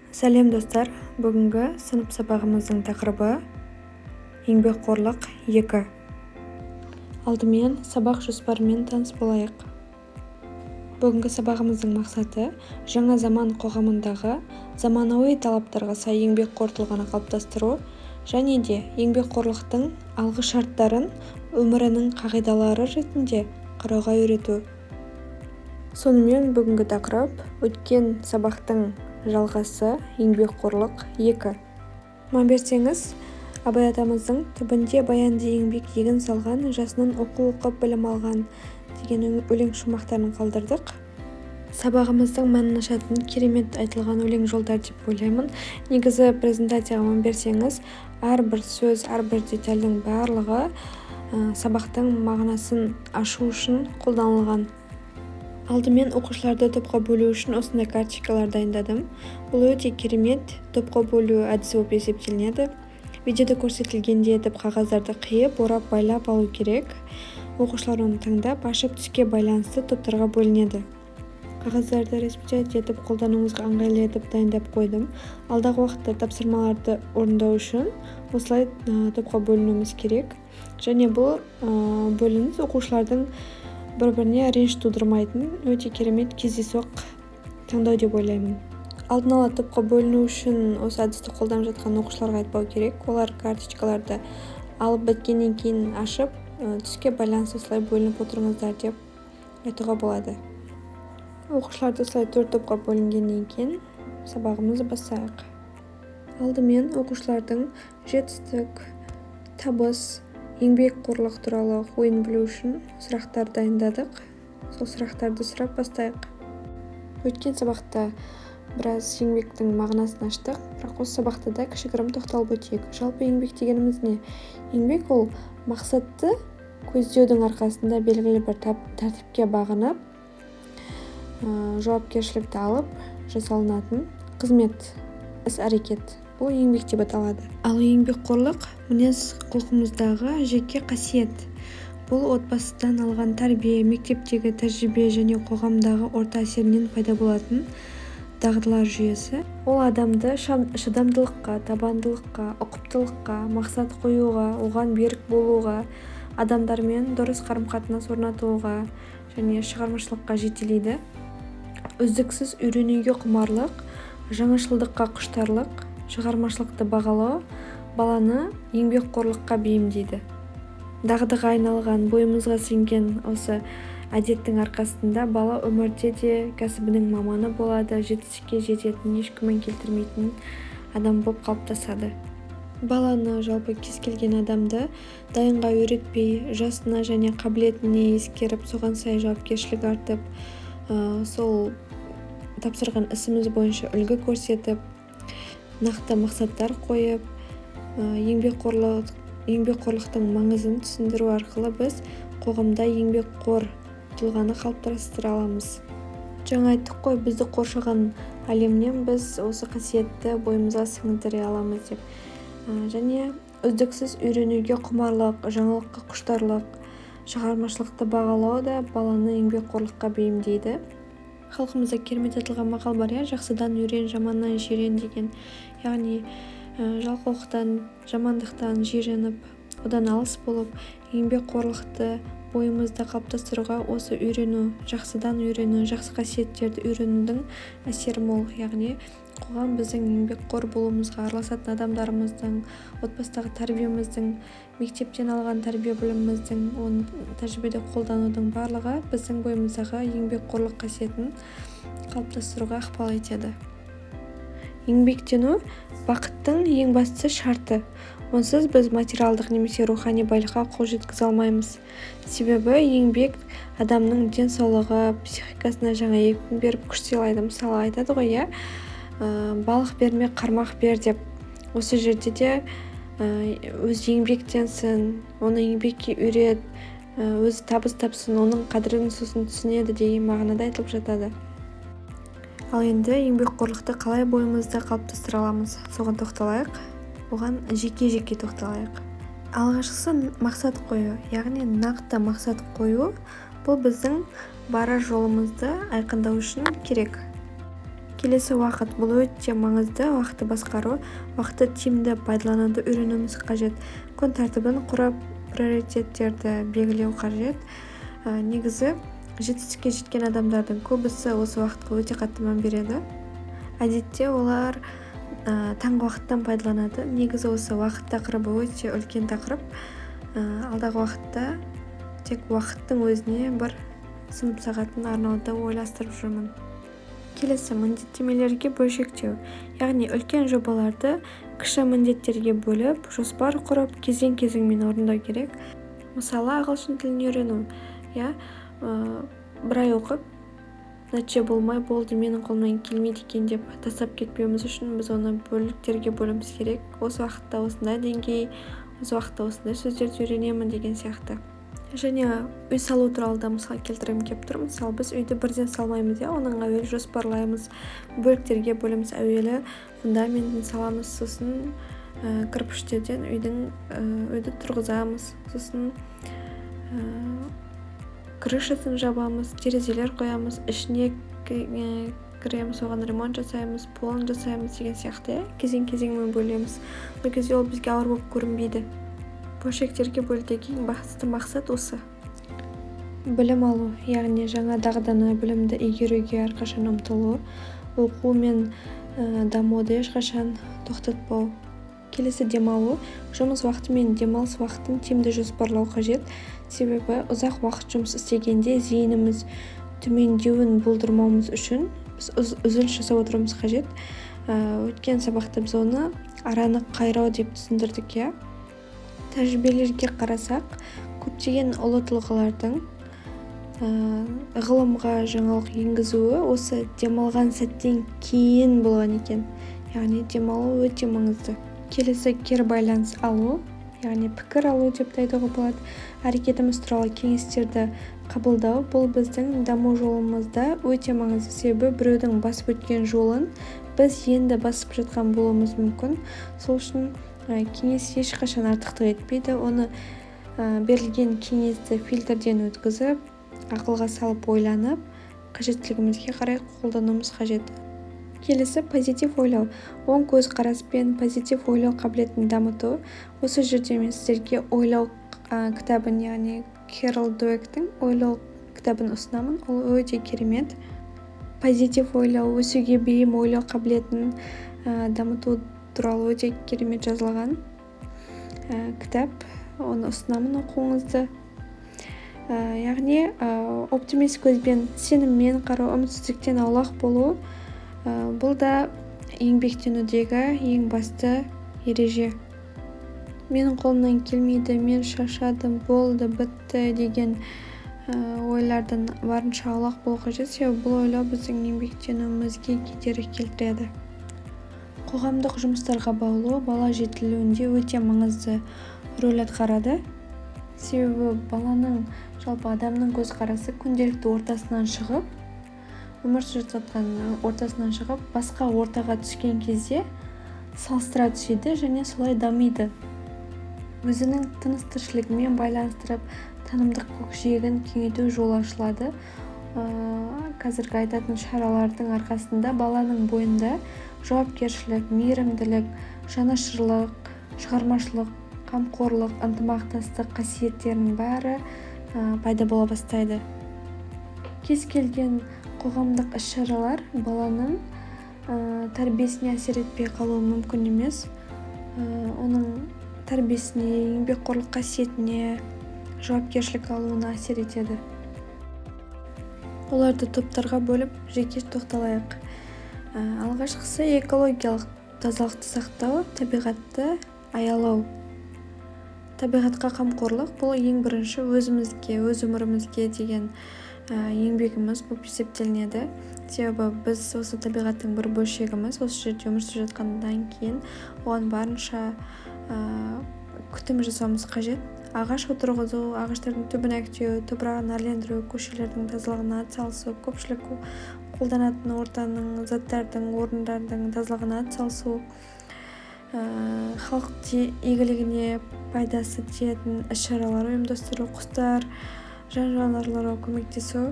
Сәлем, достар! Бүгінгі сынып сабағымыздың тақырыбы: еңбекқорлық 2. Алдымен сабақ жоспарымен таныс болайық. Бүгінгі сабағымыздың мақсаты: жаңа заман қоғамындағы заманауи талаптарға сай еңбекқор тұлғаны қалыптастыру және де еңбекқорлықтың алғы шарттарын өмірінің қағидалары ретінде қарауға үйрету. Сонымен, бүгінгі тақырып өткен сабақтың жалғасы, еңбекқорлық 2. Мән берсеңіз, Абай атамыздың «Түбінде баянды еңбек егін салған, жасынан оқу оқып білім алған» деген өлең шумақтарын қалдырдық. Сабағымыздың мәнін ашатын керемет айтылған өлең жолдар деп ойлаймын. Негізі, презентацияға мән берсеңіз, әрбір сөз, әрбір детальдің барлығы сабақтың мағынасын ашу үшін қолданылған. Алдымен оқушыларды топқа бөлу үшін осындай карточкалар дайындадым. Бұл өте керемет топқа бөлу әдісі болып есептелінеді. Видеода көрсетілгендей етіп қағаздарды қиып, орап, байлап алу керек. Оқушылар оны таңдап ашып, түске байланысты топтарға бөлінеді. Қағаздарды распечатать етіп, қолдануыңызға ыңғайлы етіп дайындап қойдым. Алдағы уақытта тапсырмаларды орындау үшін осылай топқа бөлінуіміз керек. Және бұл бөлініс оқушылардың бір біріне реніш тудырмайтын өте керемет кездейсоқ таңдау деп ойлаймын. Алдын ала топқа бөліну үшін осы әдісті қолданып жатқан оқушыларға айтпау керек. Олар карточкаларды алып біткеннен кейін ашып, түске байланысты осылай бөлініп отырыңыздар деп айтуға болады. Оқушыларды осылай төрт топқа бөлінгеннен кейін сабағымызды бастайық. Алдымен оқушылардың жетістік, табыс, еңбекқорлық туралы ойын білу үшін сұрақтар дайындадық. Сол сұрақтарды сұрап бастайық. Өткен сабақта біраз еңбектің мағынасын аштық, бірақ осы сабақта да кішігірім тоқталып өтейік. Жалпы, еңбек дегеніміз не? Еңбек – ол мақсатты көздеудің арқасында белгілі бір тәртіпке бағынып, жауапкершілікті алып жасалынатын қызмет, іс әрекет. Бұл еңбек деп аталады. Ал еңбекқорлық – мінез құлқымыздағы жеке қасиет. Бұл отбасыдан алған тәрбие, мектептегі тәжірибе және қоғамдағы орта әсерінен пайда болатын дағдылар жүйесі. Ол адамды шыдамдылыққа, табандылыққа, ұқыптылыққа, мақсат қоюға, оған берік болуға, адамдармен дұрыс қарым-қатынас орнатуға және шығармашылыққа жетелейді. Үздіксіз үйренуге құмарлық, жаңашылдыққа құштарлық, шығармашылықты бағалау баланы еңбекқорлыққа бейімдейді. Дағдыға айналған, бойымызға сіңген осы әдеттің арқасында бала өмірде де кәсібінің маманы болады, жетістікке жететін, еш күмән келтірмейтін адам болып қалыптасады. Баланы, жалпы кез келген адамды дайынға үйретпей, жасына және қабілетіне ескеріп, соған сай жауапкершілік артып, сол тапсырған ісіміз бойынша үлгі көрсетіп, нақты мақсаттар қойып, еңбекқорлықтың маңызын түсіндіру арқылы біз қоғамда еңбекқор тұлғаны қалыптастыра аламыз. Жаңа айттық қой, бізді қоршаған әлемнен біз осы қасиетті бойымызға сіңдіре аламыз деп. Және үздіксіз үйренуге құмарлық, жаңалыққа құштарлық, шығармашылықты бағалау да баланы еңбекқорлыққа бейімдейді. Халқымызда керемет айтылған мақал бар, иә: «Жақсыдан үйрен, жаманнан жирен» деген. Яғни жалқаулықтан, жамандықтан жиреніп, одан алыс болып, еңбекқорлықты бойымызда қалыптастыруға осы үйрену, жақсыдан үйрену, жақсы қасиеттерді үйренудің әсері мол. Яғни қоғам, біздің еңбекқор болуымызға араласатын адамдарымыздың, отбасыдағы тәрбиеміздің, мектептен алған тәрбие біліміміздің, оны тәжірибеде қолданудың барлығы біздің бойымыздағы еңбекқорлық қасиетін қалыптастыруға ықпал етеді. Еңбектену – бақыттың ең басты шарты. Онсыз біз материалдық немесе рухани байлыққа қол жеткізе алмаймыз. Себебі еңбек адамның денсаулығы, психикасына жаңа екпін беріп, күш сыйлайды. Мысалы, айтады ғой, иә, «Балық берме, қармақ бер» деп. Осы жерде де өзі еңбектенсін, оны еңбекке үйрет, өзі табыс тапсын, оның қадірін сосын түсінеді деген мағынада айтылып жатады. Ал енді еңбекқорлықты қалай бойымызда қалыптастыра аламыз, соған тоқталайық, оған жеке-жеке тоқталайық. Алғашқысы – мақсат қою. Яғни нақты мақсат қою. Бұл біздің барар жолымызды айқындау үшін керек. Келесі уақыт. Бұл өте маңызды. Уақытты басқару, уақытты тиімді пайдалануды үйренуіміз қажет. Күн тәртібін құрып, приоритеттерді белгілеу қажет. Негізі жетістікке жеткен адамдардың көбісі осы уақытқа өте қатты мән береді. Әдетте олар таңғы уақыттан пайдаланады. Негізі осы уақыт тақырыбы өте үлкен тақырып. Алдағы уақытта тек уақыттың өзіне бір сынып сағатын арнауды ойластырып жүрмін. Келесі міндеттемелерге бөлшектеу, яғни үлкен жобаларды кіші міндеттерге бөліп, жоспар құрып, кезең-кезеңмен орындау керек. Мысалы, ағылшын тілін үйрену, иә, бір ай оқып, нәтиже болмай, болды, менің қолымнан келмейді екен деп тастап кетпеуіміз үшін біз оны бөліктерге бөлуіміз керек. Осы уақытта осындай деңгей, осы уақытта осындай сөздерді үйренемін деген сияқты. Және үй салу туралы да мысал келтіргім келіп тұр. Мысалы, біз үйді бірден салмаймыз, иә, оның әуелі жоспарлаймыз, бөліктерге бөлеміз, әуелі фундаментін саламыз, сосын кірпіштерден үйді тұрғызамыз, сосын крышасын жабамыз, терезелер қоямыз, ішіне кіреміз, оған ремонт жасаймыз, полын жасаймыз деген сияқты, иә, кезең-кезеңмен бөлеміз. Сол кезде ол бізге ауыр болып көрінбейді. Бөлшектерге бөлудегі ең басты мақсат осы. Білім алу, яғни жаңа дағдыны, білімді игеруге әрқашан ұмтылу, оқу мен дамуды ешқашан тоқтатпау. Келесі демалу. Жұмыс уақыты мен демалыс уақытын тиімді жоспарлау қажет. Себебі ұзақ уақыт жұмыс істегенде зейініміз төмендеуін болдырмауымыз үшін біз үзіліс жасап отыруымыз қажет. Өткен сабақта біз оны араны қайрау деп түсіндірдік, иә. Тәжірибелерге қарасақ, көптеген ұлы тұлғалардың ғылымға жаңалық енгізуі осы демалған сәттен кейін болған екен. Яғни демалу өте маңызды. Келесі кері байланыс алу, яғни пікір алу деп те айтуға болады. Әрекетіміз туралы кеңестерді қабылдау бұл біздің даму жолымызда өте маңызды. Себебі біреудің басып өткен жолын біз енді басып жатқан болуымыз мүмкін. Сол үшін кеңес ешқашан артықтық етпейді. Оны берілген кеңесті фильтрден өткізіп, ақылға салып ойланып, қажеттілігімізге қарай қолдануымыз қажет. Келесі позитив ойлау. Оң көзқараспен позитив ойлау қабілетін дамыту. Осы жерде мен сіздерге ойлау кітабын, яғни Кэрол Дуэктің ойлау кітабын ұсынамын. Ол өте керемет. Позитив ойлау, өсуге бейім ойлау қабілетін дамыту туралы өте керемет жазылған кітап. Оны ұсынамын оқуыңызды. Яғни оптимист көзбен, сеніммен қарау, үмітсіздіктен аулақ болу, бұл да еңбектенудегі ең басты ереже. Менің қолымнан келмейді, мен шаршадым, болды, бітті деген ойлардан барынша аулақ болу қажет. Себебі бұл ойлау біздің еңбектенуімізге кедергі келтіреді. Қоғамдық жұмыстарға баулу бала жетілуінде өте маңызды рөл атқарады. Себебі баланың, жалпы адамның көзқарасы күнделікті ортасынан шығып, өмір сүріп жатқан ортасынан шығып, басқа ортаға түскен кезде салыстыра түседі және солай дамиды. Өзінің тыныс-тіршілігімен байланыстырып, танымдық көкжиегін кеңейту жолы ашылады. Қазіргі айтатын шаралардың арқасында баланың бойында жауапкершілік, мейірімділік, жанашырлық, шығармашылық, қамқорлық, ынтымақтастық қасиеттерінің бәрі пайда бола бастайды. Кез келген қоғамдық іс-шаралар баланың тәрбиесіне әсер етпей қалуы мүмкін емес. Оның тәрбиесіне, еңбекқорлық қасиетіне, жауапкершілік алуына әсер етеді. Оларды топтарға бөліп жеке тоқталайық. Алғашқысы экологиялық тазалықты сақтау, табиғатты аялау. Табиғатқа қамқорлық бұл ең бірінші өзімізге, өз өмірімізге деген еңбегіміз болып есептелінеді. Себебі біз осы табиғаттың бір бөлшегіміз, осы жерде өмір сүріп жатқаннан кейін оған барынша күтім жасауымыз қажет. Ағаш отырғызу, ағаштардың түбін әктеу, топырағын әрлендіру, көшелердің тазалығына атсалысу, көпшілік қолданатын ортаның, заттардың, орындардың тазалығына атсалысу, халық игілігіне пайдасы тиетін іс-шаралар ұйымдастыру, құстар, жан-жануарларға көмектесу,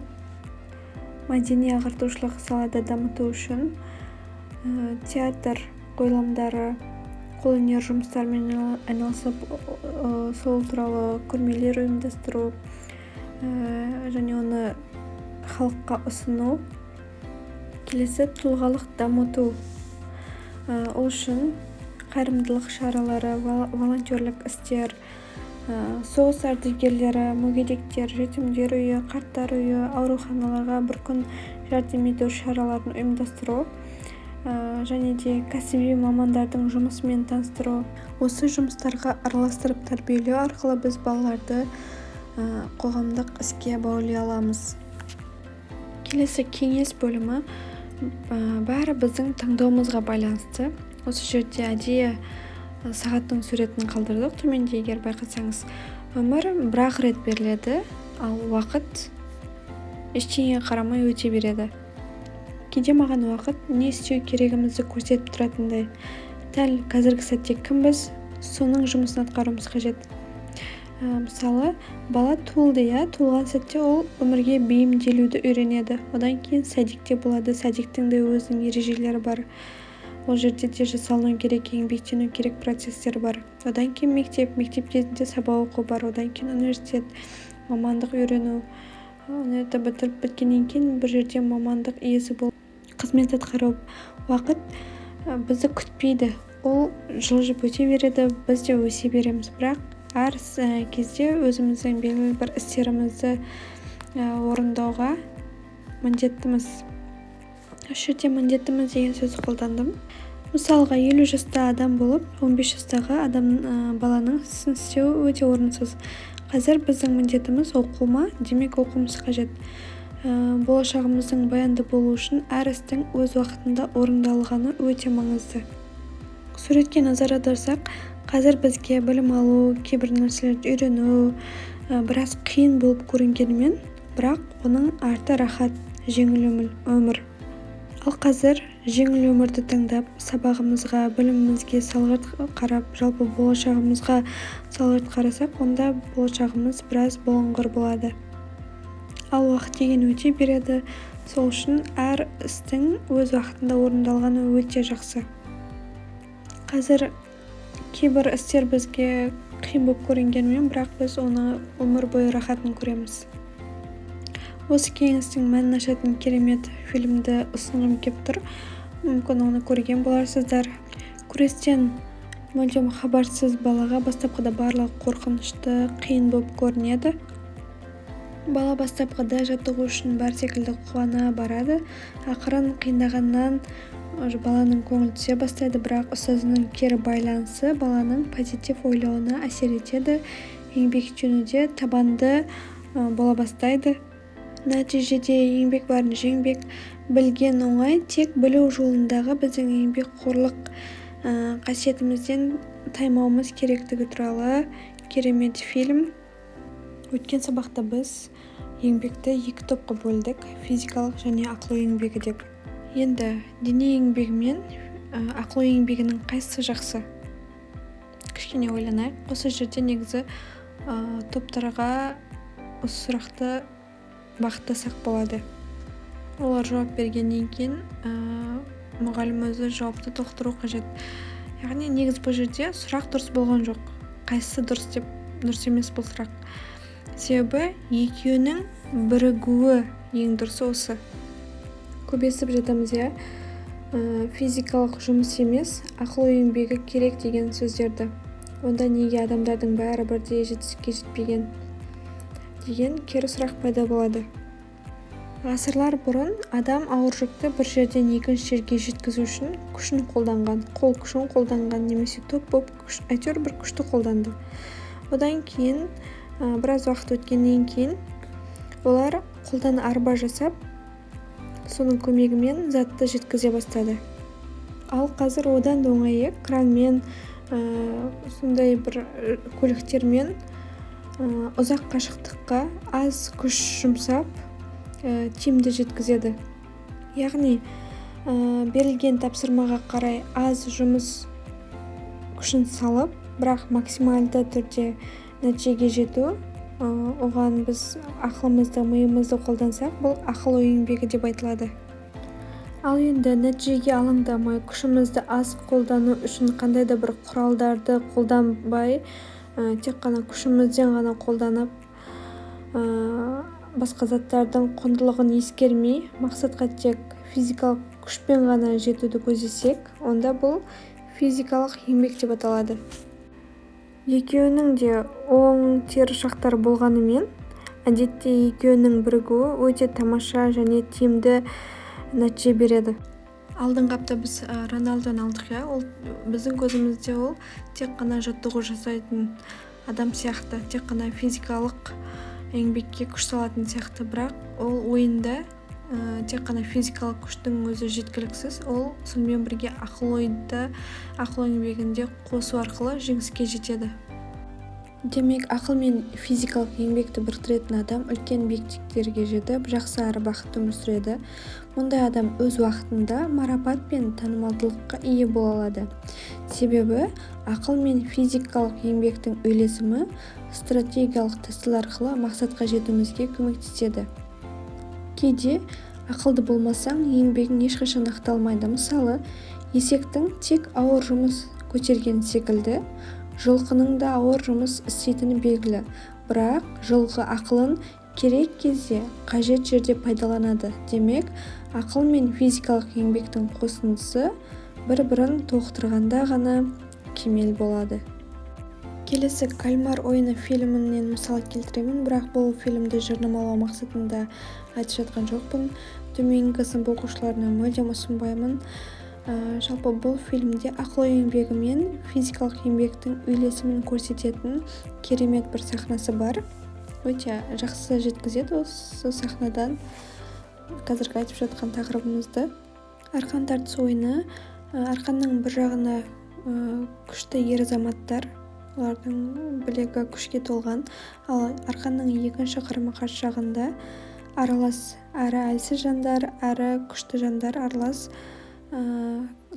мәдени ағартушылық салада дамыту үшін Театр қойылымдары, қолөнер жұмыстарымен айналысып, сол туралы көрмелер ұйымдастыру және оны халыққа ұсыну. Келесі тұлғалық дамыту. Ол үшін қайырымдылық шаралары, волонтерлік істер, соғыс ардагерлері, мүгедектер, жетімдер үйі, қарттар үйі, ауруханаларға бір күн жәрдем ету шараларын ұйымдастыру және де кәсіби мамандардың жұмысымен таныстыру. Осы жұмыстарға араластырып тәрбиелеу арқылы біз балаларды қоғамдық іске баулей аламыз. Келесі кеңес бөлімі. Бәрі біздің таңдауымызға байланысты. Осы жерде әдейі сағаттың суретін қалдырдық төменде, егер байқасаңыз. Өмір бір-ақ рет беріледі, ал уақыт ештеңеге қарамай өте береді. Кейде маған уақыт не істеу керегімізді көрсетіп тұратындай. Дәл қазіргі сәтте кімбіз, соның жұмысын атқаруымыз қажет. Мысалы, бала туылды, иә, туылған сәтте ол өмірге бейімделуді үйренеді. Одан кейін садикте болады, садиктің де өзінің ережелері бар. Ол жерде де жасалыну керек, еңбектену керек процестер бар. Одан кейін мектеп, мектеп кезінде сабақ оқу бар. Одан кейін университет, мамандық үйрену. Оны бітіріп біткеннен кейін бір жерде мамандық иесі болып қызмет атқару. Уақыт бізді күтпейді. Ол жылжып өте береді, біз де өсе береміз. Бірақ әр кезде өзіміздің белгілі бір істерімізді орындауға міндеттіміз. Осы жерде міндеттіміз деген сөзді қолдандым. Мысалға, 50 жаста адам болып, 15 жастағы адам, баланың ісін істеу өте орынсыз. Қазір біздің міндетіміз оқу ма? Демек, оқуымыз қажет. Болашағымыздың баянды болу үшін әр істің өз уақытында орындалғаны өте маңызды. Суретке назар аударсақ, қазір бізге білім алу, кейбір нәрселерді үйрену біраз қиын болып көрінгенімен, бірақ оның арты рахат, жеңіл өмір. Ал қазір жеңіл өмірді таңдап, сабағымызға, білімімізге салғырт қарап, жалпы болашағымызға салғырт қарасақ, онда болашағымыз біраз бұлыңғыр болады. Ал уақыт деген өте береді, сол үшін әр істің өз уақытында орындалғаны өте жақсы. Қазір кейбір істер бізге қиын болып көрінгенімен, бірақ біз оны өмір бойы рахатын көреміз. Осы кеңестің мәнін ашатын керемет фильмді ұсынғым кеп тұр. Мүмкін оны көрген боларсыздар. Күрестен мүлдем хабарсыз балаға бастапқыда барлығы қорқынышты, қиын болып көрінеді. Бала бастапқыда жаттығу үшін бар секілді қуана барады. Ақырын қиындағаннан баланың көңілі түсе бастайды, бірақ ұстазының кері байланысы баланың позитив ойлауына әсер етеді, еңбектенуде табанды бола бастайды. Нәтижеде еңбек бәрін жеңбек, білген оңай, тек білу жолындағы біздің еңбекқорлық қасиетімізден таймауымыз керектігі туралы керемет фильм. Өткен сабақта біз еңбекті екі топқа бөлдік, физикалық және ақыл еңбегі деп. Енді дене еңбегі мен ақыл еңбегінің қайсысы жақсы? Кішкене ойланайық. Осы жерде негізі топтарға осы сұрақты бағыттасақ болады. Олар жауап бергеннен кейін мұғалім өзі жауапты толықтыру қажет. Яғни негізі бұл жерде сұрақ дұрыс болған жоқ. Қайсысы дұрыс деп дұрыс емес бұл сұрақ. Себебі екеуінің бірігуі ең дұрысы осы. Көп естіп жатамыз, иә, физикалық жұмыс емес, ақыл еңбегі керек деген сөздерді. Онда неге адамдардың бәрі бірдей жетістікке жетпеген деген кері сұрақ пайда болады. Ғасырлар бұрын адам ауыр жүкті бір жерден екінші жерге жеткізу үшін күшін қолданған, қол күшін қолданған немесе топ болып күш, әйтеуір бір күшті қолданды. Одан кейін біраз уақыт өткеннен кейін олар қолдан арба жасап, соның көмегімен затты жеткізе бастады. Ал қазір одан да оңайы кранмен, сондай бір көліктермен ұзақ қашықтыққа аз күш жұмсап, тиімді жеткізеді. Яғни берілген тапсырмаға қарай аз жұмыс күшін салып, бірақ максималды түрде нәтижеге жету, оған біз ақылымызды, миымызды қолдансақ, бұл ақыл ой еңбегі деп айтылады. Ал енді нәтижеге алаңдамай, күшімізді аз қолдану үшін қандай да бір құралдарды қолданбай, тек қана күшімізден ғана қолданып, басқа заттардың құндылығын ескермей, мақсатқа тек физикалық күшпен ғана жетуді көздесек, онда бұл физикалық еңбек деп аталады. Екеуінің де оң теріс жақтары болғанымен, әдетте екеуінің бірігуі өте тамаша және тиімді нәтиже береді. Алдыңғы апта біз Роналдоны алдық, иә. Ол біздің көзімізде ол тек қана жаттығу жасайтын адам сияқты, тек қана физикалық еңбекке күш салатын сияқты. Бірақ ол ойында тек қана физикалық күштің өзі жеткіліксіз, ол сонымен бірге ақыл ойды, ақыл еңбегін де қосу арқылы жеңіске жетеді. Демек, ақыл мен физикалық еңбекті біріктіретін адам үлкен биіктіктерге жетіп, жақсы әрі бақытты өмір сүреді. Мұндай адам өз уақытында марапат пен танымалдылыққа ие бола алады. Себебі ақыл мен физикалық еңбектің үйлесімі стратегиялық тәсіл арқылы мақсатқа жетуімізге көмектеседі. Кейде ақылды болмасаң, еңбегің ешқашан ақталмайды. Мысалы, есектің тек ауыр жұмыс көтергені секілді, жылқының да ауыр жұмыс істейтіні белгілі. Бірақ жылқы ақылын керек кезде, қажет жерде пайдаланады. Демек, ақыл мен физикалық еңбектің қосындысы бір-бірін толықтырғанда ғана кемел болады. Келесі «Кальмар ойыны» фильмінен мысал келтіремін, бірақ бұл фильмді жарнамалау мақсатында айтып жатқан жоқпын. Төменгі сынып оқушыларына мүлдем ұсынбаймын. Жалпы бұл фильмде ақыл еңбегі мен физикалық еңбектің үйлесімін көрсететін керемет бір сахнасы бар. Өте жақсы жеткізеді осы сахнадан қазіргі айтып жатқан тақырыбымызды. Арқан тартыс ойыны. Арқанның бір жағында күшті ер азаматтар, олардың білегі күшке толған, ал арқанның екінші қарама-қарсы жағында аралас, әрі әлсіз жандар, әрі күшті жандар аралас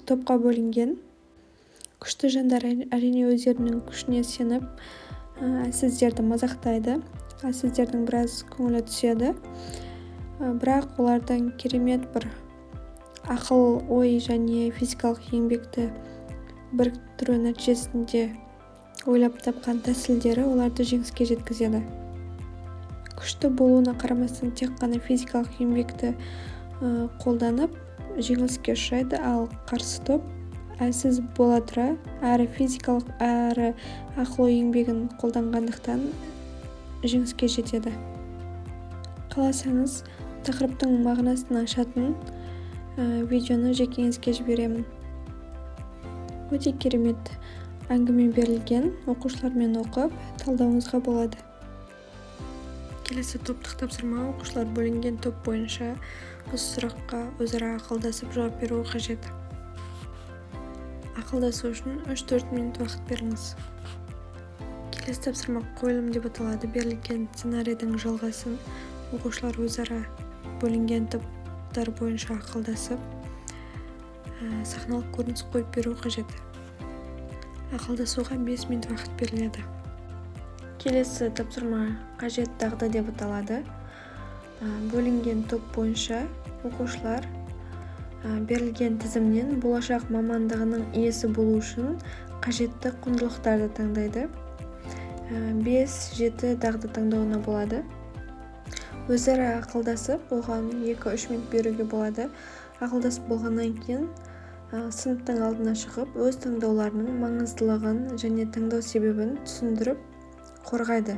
топқа бөлінген. Күшті жандар, әрине, өздерінің күшіне сеніп, әлсіздерді мазақтайды, әлсіздердің біраз көңілі түседі. Бірақ олардың керемет бір ақыл ой және физикалық еңбекті біріктіру нәтижесінде ойлап тапқан тәсілдері оларды жеңіске жеткізеді. Күшті болуына қарамастан, тек қана физикалық еңбекті қолданып, жеңіліске ұшырайды, ал қарсы топ әлсіз бола тұра, әрі физикалық, әрі ақыл ой еңбегін қолданғандықтан, жеңіске жетеді. Қаласаңыз, тақырыптың мағынасын ашатын видеоны жекеңізге жіберемін. Өте керемет әңгіме берілген, оқушылармен оқып, талдауыңызға болады. Келесі топтық тапсырма. Оқушылар бөлінген топ бойынша осы сұраққа өзара ақылдасып жауап беруі қажет. Ақылдасу үшін 3-4 минут уақыт беріңіз. Келесі тапсырма «Қойылым» деп аталады. Берілген сценарийдің жалғасын оқушылар өзара бөлінген топтар бойынша ақылдасып, сахналық көрініс қойып беруі қажет. Ақылдасуға 5 минут уақыт беріледі. Келесі тапсырма «Қажет дағды» деп аталады. Бөлінген топ бойынша оқушылар берілген тізімнен болашақ мамандығының иесі болу үшін қажетті құндылықтарды таңдайды. 5-7 дағды таңдауына болады. Өзара ақылдасып, оған 2-3 минут беруге болады. Ақылдасып болғаннан кейін сыныптың алдына шығып, өз таңдауларының маңыздылығын және таңдау себебін түсіндіріп, қорғайды.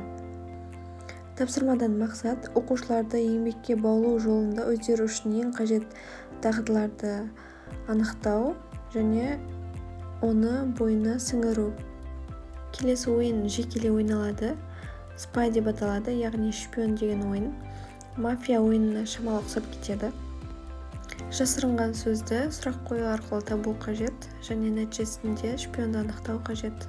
Тапсырмадан мақсат: оқушыларды еңбекке баулу жолында өздері үшін ең қажет дағдыларды анықтау және оны бойына сіңіру. Келесі ойын жекелей ойналады, «Спай» деп аталады, яғни шпион деген ойын. Мафия ойынына шамалы ұқсап кетеді. Жасырынған сөзді сұрақ қою арқылы табу қажет және нәтижесінде шпионды анықтау қажет.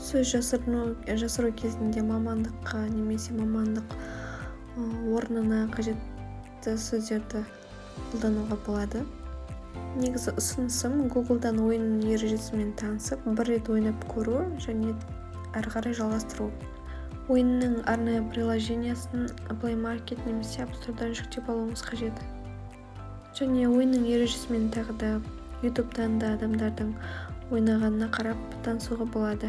Сөз жасыру кезінде мамандыққа немесе мамандық орнына қажетті сөздерді қолдануға болады. Негізі ұсынысым: Гуглдан ойын ережесімен танысып, бір рет ойнап көру және әрі қарай жалғастыру. Ойынның арнайы приложениясын Play Market немесе App Store'дан жүктеп алуыңыз қажет. Және ойынның ережесімен тағы да Ютубтан да адамдардың ойнағанына қарап танысуға болады.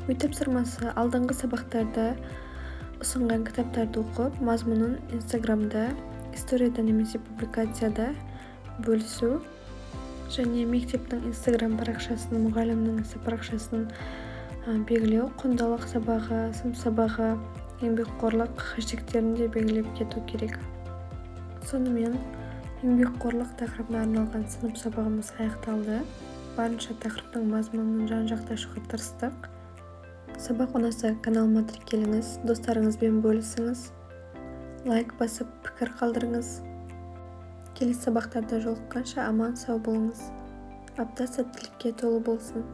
Үй тапсырмасы: алдыңғы сабақтарда ұсынған кітаптарды оқып, мазмұнын Инстаграмда историяда немесе публикацияда бөлісу және мектептің Инстаграм парақшасын, мұғалімнің инста парақшасын белгілеу, құндылық сабағы, сынып сабағы, еңбекқорлық хэштегтерін де белгілеп кету керек. Сонымен, еңбекқорлық тақырыбына арналған сынып сабағымыз аяқталды. Барынша тақырыптың мазмұнын жан-жақты ашуға тырыстық. Сабақ ұнаса, каналыма тіркеліңіз, достарыңызбен бөлісіңіз, лайк басып, пікір қалдырыңыз. Келесі сабақтарда жолыққанша аман сау болыңыз. Апта сәттілікке толы болсын.